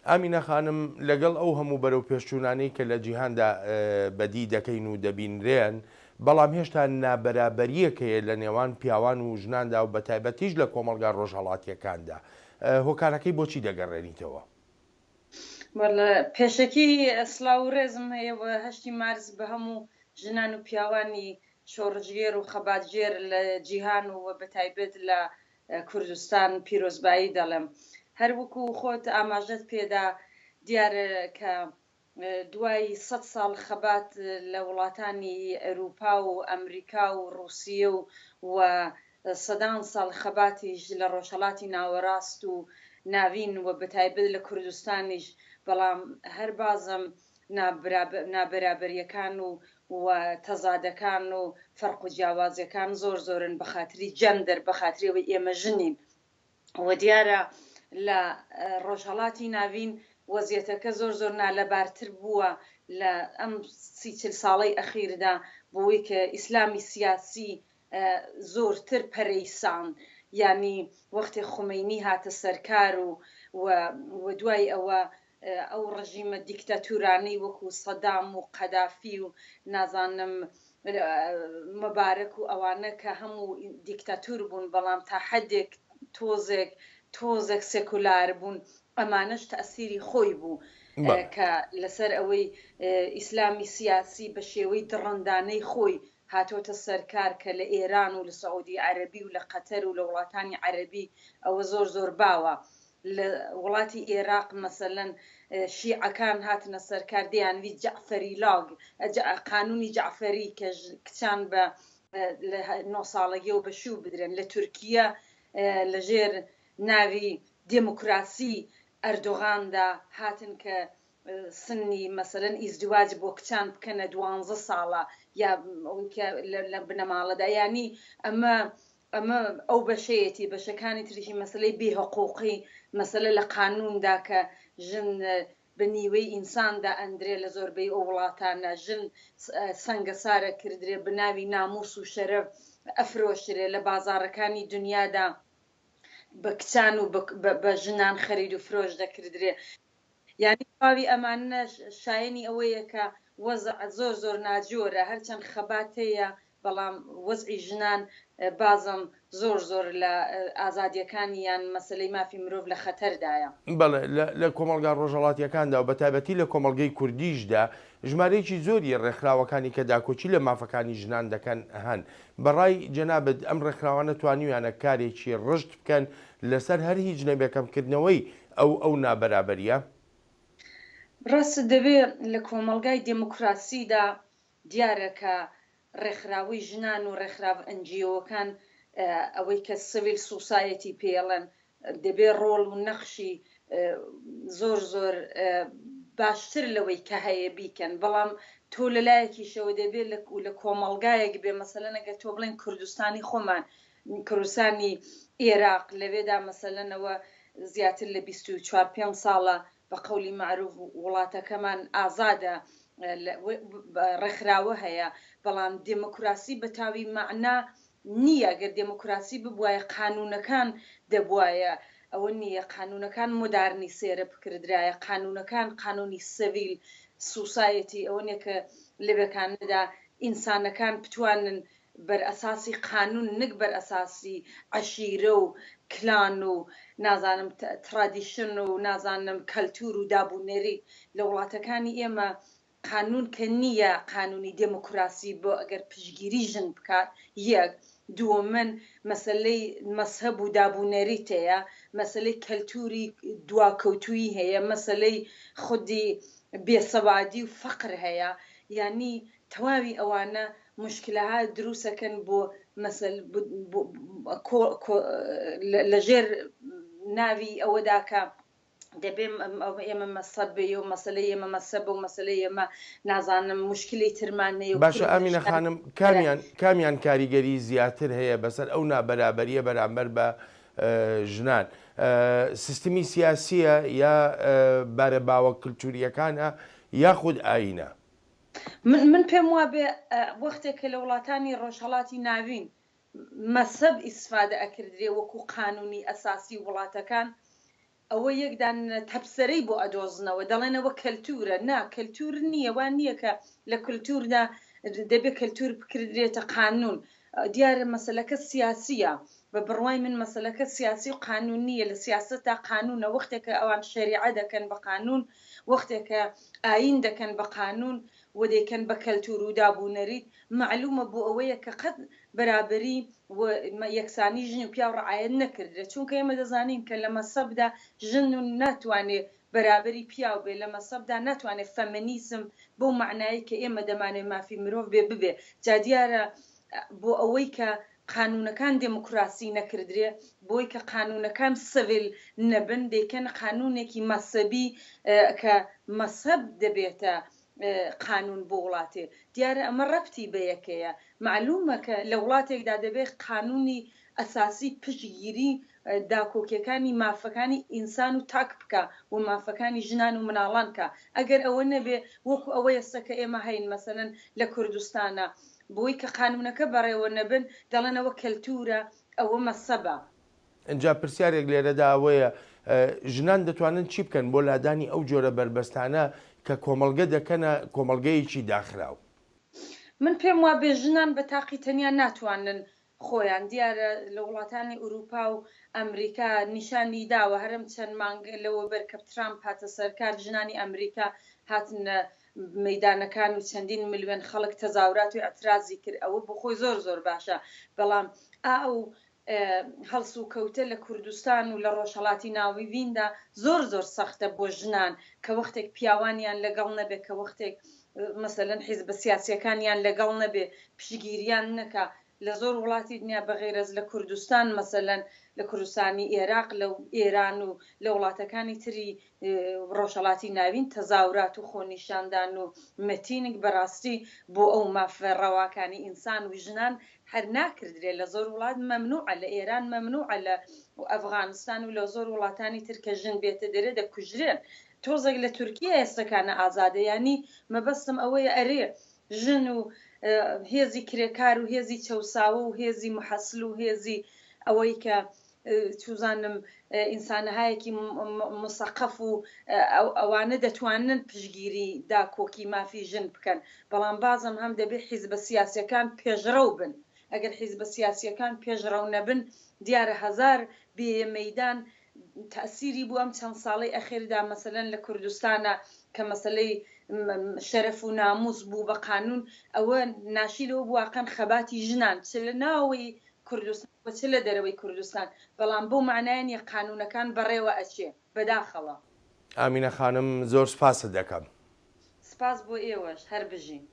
ئامینە خانم، لەگەڵ ئەو هەموو بەرەوپێشچوونانەی کە لە جیهاندا بەدی دەکەین و دەبینرێن، بەڵام هێشتا نابەرابەرییەک هەیە لە نێوان پیاوان و ژناندا و بەتایبەتیش لە کۆمەڵگا ڕۆژهەڵاتییەکاندا. هۆکارەکەی بۆچی دەگەڕێنیتەوە؟ بەڵێ، پێشەکی سڵاو و ڕێزم هەیە و هەشتی مارس بە هەموو ژنان و پیاوانی شۆڕشگێر و خەباتگێر لە جیهان و بەتایبەت لە کوردستان پیرۆزبایی دەڵێم. هەر وەکو خۆت ئاماژەت پێدا دیارە کە دوای سەد ساڵ خەبات لە وڵاتانی ئەروپا و ئەمریکا و ڕوسیە و و سەدان ساڵ خەباتیش لە ڕۆژهەڵاتی ناوەڕاست و ناوین و بەتایبەت لە کوردستانیش بەڵام هەر بازم نابەرابەریەکان و و تەزادەکان و فەرق و جیاوازیەکان زۆر زۆرن بە خاتری جەندەر بە خاتری ئەوەی ئێمە ژنین و دیارە لە ڕۆژهەڵاتی ناوین وەزیەتەکە زۆر زۆر نالەبارتر بووە لە ئەم سی چل ساڵەی ئەخیردا بۆی کە ئیسلامی سیاسی زۆرتر پەرەی ساند یانی وەختێ خومەینی هاتە سەرکار و و دوای ئەوە ئەو ڕژیمە دیکتاتورانەی وەکو سەدام و قەدافی و نازانم مبارەک و ئەوانە کە هەموو دیکتاتور بوون بەڵام تا حەدێک تۆزێک تۆزێک سێکولار بوون ئەمانەش تەئسیری خۆی بوو کە لەسەر ئەوەی ئیسلامی سیاسی بە شێوەی دڕندانەی خۆی هاتۆتە سەر کار کە لە ئێران و لە سعودی عەرەبی و لە قەتەر و لە وڵاتانی عەرەبی ئەوە زۆر زۆر باوە لە وڵاتی ئێراق مەسەلەن شیعەکان هاتنە سەر کار دەیانویست جەعفەری لاگ قانونی جەعفەری کە کچان بە لە نۆ ساڵەگیەوە بە شوو بدرێن لە تورکیە لە ژێر ناوی دێموکراسی ئەردۆغاندا هاتن کە سنی مەسەلەن ئیزدواج بۆ کچان بکەنە دوانزە ساڵە یا ئەوەی کە لە بنەماڵەدا یانی ئەمە ئەمە ئەو بەشەیەتی بەشەکانی تریشی مەسەلەی بێ حقوقی مەسەلە لە قانوندا کە ژن بە نیوەی ئینسان دائەندرێ لە زۆربەی ئەو وڵاتانە ژن سەنگەسارە کردرێ بە ناوی ناموس و شەرەف ئەفرۆشرێ لە بازاڕەکانی دنیادا بە کچان و بە ژنان خەرید و فرۆش دەکردرێ یانی تەواوی ئەمانە شایەنی ئەوەیە کە وەزع زۆر زۆر ناجۆرە هەرچەند خەبات هەیە بەڵام وەزعی ژنان بازم زۆر زۆر لە ئازادیەکانی یان مەسەلەی مافی مرۆڤ لە خەتەردایە. بەڵێ لە کۆمەڵگا ڕۆژهەڵاتیەکاندا و بەتایبەتی لە کۆمەڵگەی کوردیشدا ژمارەیەکی زۆری ڕێکخراوەکانی کە داکۆکی لە مافەکانی ژنان دەکەن هەن. بە ڕای جەنابت ئەم ڕێکخراوانە توانیویانە کارێکی ڕژد بکەن لەسەر هەر هیچ نەبێ کەمکردنەوەی ئەو ئەو نابەرابەرییە؟ ڕاستە دەبێ لە کۆمەڵگای دێموکراسیدا دیارە کە ڕێکخراوەی ژنان و ڕێکخراوە ئەنجیۆوەکان ئەوەی کە civil society پێیەڵێن دەبێ ڕۆڵ و نەخشی زۆر زۆر باشتر لەوەی کە هەیە بیکەن بەڵام تۆ لە لایەکیشەوە دەبێ لە کۆمەڵگایەک بێ مەسەلەن ئەگەر تۆ بڵێن کوردستانی خۆمان کوردستانی ئێراق لەوێدا مەسەلەن ئەوە زیاتر لە 24 پێنج ساڵە بە قەولی مەعروف وڵاتەکەمان ئازادە ڕێکخراوە هەیە بەڵام دێموکراسی بە تاوی مەعنا نییە گەر دێموکراسی ببوایە قانوونەکان دەبوایە ئەوە نییە قانوونەکان مۆدارنیسێرە بکردرایە قانوونەکان قانوونی civil society ئەوە نییە کە لەوێکانەدا ئینسانەکان بتوانن بەر ئەساسی قانون نک بەر ئەساسی عەشیرە و clan و نازانم tradition و نازانم کەلتور و داب و نەریت لە وڵاتەکانی ئێمە قانون کە نییە قانونی دێموکراسی بۆ ئەگەر پشتگیری ژن بکات یەک دووەمن مەسەلەی مەزهەب و داب و نەریت هەیە مەسەلەی کەلتوری دواکەوتوویی هەیە مەسەلەی خودی بێسەوادی و فەقر هەیە یانی تەواوی ئەوانە موشکلەها دروسەکەن بۆ مەسەل لە ژێر ناوی ئەوەدا کە دەبێ ئێمە مەسەب بێ و مەسەلەی ئێمە مەسەبە و مەسەلەی ئێمە نازانم موشکلەی ترمان هەیە و باشە ئامینە خانم کامیان کامیان کاریگەری زیاتر هەیە بەسەر ئەو نابەرابەریە بەرامبەر بە ژنان سیستمی سیاسیە یا بارە باوە کلتوریەکانە یاخود ئاینە؟ من من پێم وابێ وەختێک کە لە وڵاتانی ڕۆژهەڵاتی ناوین مەزهەب ئیسفادە ئەکردرێ وەکوو قانوونی ئەساسی وڵاتەکان. ئەوە یەک دانە تەبسەرەی بۆ ئەدۆزنەوە دەڵێن ئەوە کەلتورە، نا کەلتور نییە، وا نییە کە لە کولتوردا دەبێ کەلتور بکردرێتە قانون، دیارە مەسەلەکە سیاسییە، بە بڕوای من مەسەلەکە سیاسی و قانون نییە، لە سیاسەتدا قانونە، وەختێک کە ئەوان شەریعە دەکەن بە قانون، وەختێک کە ئایین دەکەن بە قانون و دەیکەن بە کەلتور و داب و نەریت، مەعلومە بۆ ئەوەیە کە قەت بەرابەری و یەکسانی ژن و پیاو ڕعایەت نەکردرێ، چونکە ئێمە دەزانین کە لە مەسەبدا ژن ناتوانێ بەرابەری پیاو بێ، لە مەسەبدا ناتوانێ فەمەنیسم بەو مەعنایەی کە ئێمە دەمانەوێ مافی مرۆڤ بێ ببێ، جا دیارە بۆ ئەوەی کە قانوونەکان دێموکراسی نەکردرێ، بۆی کە قانوونەکان سڤیل نەبن، دەیکەنە قانوونێکی مەسەبی کە مەسەب دەبێتە قانوون بۆ وڵاتێ. دیارە ئەمە ڕەبتی بە یەکەیە. مەعلوومە کە لە وڵاتێکدا دەبێ قانوونی ئەساسی پشتگیری داکۆکیەکانی مافەکانی ئینسان و تاک بکا و مافەکانی ژنان و مناڵان کا. ئەگەر ئەوە نەبێ وەکوو ئەوە ئێستا کە ئێمە هەین مەسەلەن لە کوردستانا بۆی کە قانوونەکە بەڕێوە نەبن دەڵێن ئەوە کەلتوورە ئەوە مەسەبە. ئینجا پرسیارێک لێرەدا ئەوەیە ژنان دەتوانن چی بکەن بۆ لادانی ئەو جۆرە بەربەستانە کە کۆمەڵگە دەکەنە کۆمەڵگەیەکی داخراو؟ من پێم وابێ ژنان بە تاقی تەنیا ناتوانن خۆیان، دیارە لە وڵاتانی ئورووپا و ئەمریکا نیشانی داوە، هەر ئەم چەند مانگە لەوەبەر کە ترامپ هاتە سەر کار ژنانی ئەمریکا هاتنە مەیدانەکان و چەندین ملوێن خەڵک تەزاورات و ئیعترازی کرد، ئەوە بۆ خۆی زۆر زۆر باشە، بەڵام ئا ئەو هەڵسوکەوتە لە کوردستان و لە ڕۆژهەڵاتی ناویندا زۆر زۆر سەختە بۆ ژنان کە وەختێک پیاوانیان لەگەڵ نەبێ کە وەختێک مەسەلەن حیزبە سیاسیەکانیان لەگەڵ نەبێ پشتگیریان نەکا لە زۆر وڵاتی دنیا بەغەیرەز لە کوردستان مەسەلەن لە کوردستانی ئێراق لە ئێران و لە وڵاتەکانی تری ڕۆژهەڵاتی ناوین تەزاورات و خۆنیشاندان و متینگ بەڕاستی بۆ ئەو مافە ڕەواکانی ئینسان و ژنان هەر ناکردرێ لە زۆر وڵات مەمنوعە لە ئێران مەمنوعە لە ئەفغانستان و لە زۆر وڵاتانی تر کە ژن بێتە دەرێ دەکوژرێن تۆزێک لە تورکیە ئێستەکانە ئازادە یانی مەبەستم ئەوەیە ئەرێ ژن و هێزی کرێکار و هێزی چەوساوە و هێزی محەسل و هێزی ئەوەی کە چوزانم ئینسانەهایەکی مسەقەف و ئەوانە دەتوانن پشگیری داکۆکی مافی ژن بکەن بەڵام بازم هەم دەبێ حیزبە سیاسیەکان پێشڕەو بن ئەگەر حیزبە سیاسیەکان پێشڕەو نەبن دیارە هەزار بێیە مەیدان تەئسیری بوو ئەم چەند ساڵەی ئەخیردا مەسەلەن لە کوردستانا کە مەسەلەی شەرەف و ناموس بوو بە قانون ئەوە ناشی لەوە بوو واقعەن خەباتی ژنان چ لە ناوەوەی کوردستان و چ لە دەرەوەی کوردستان بەڵام بەو مەعنایە نیە قانونەکان بەڕێوە ئەچێ بەداخەوە. ئامینە خانم زۆر سپاست دەکەم. سپاس بۆ ئێوەش هەر بژین.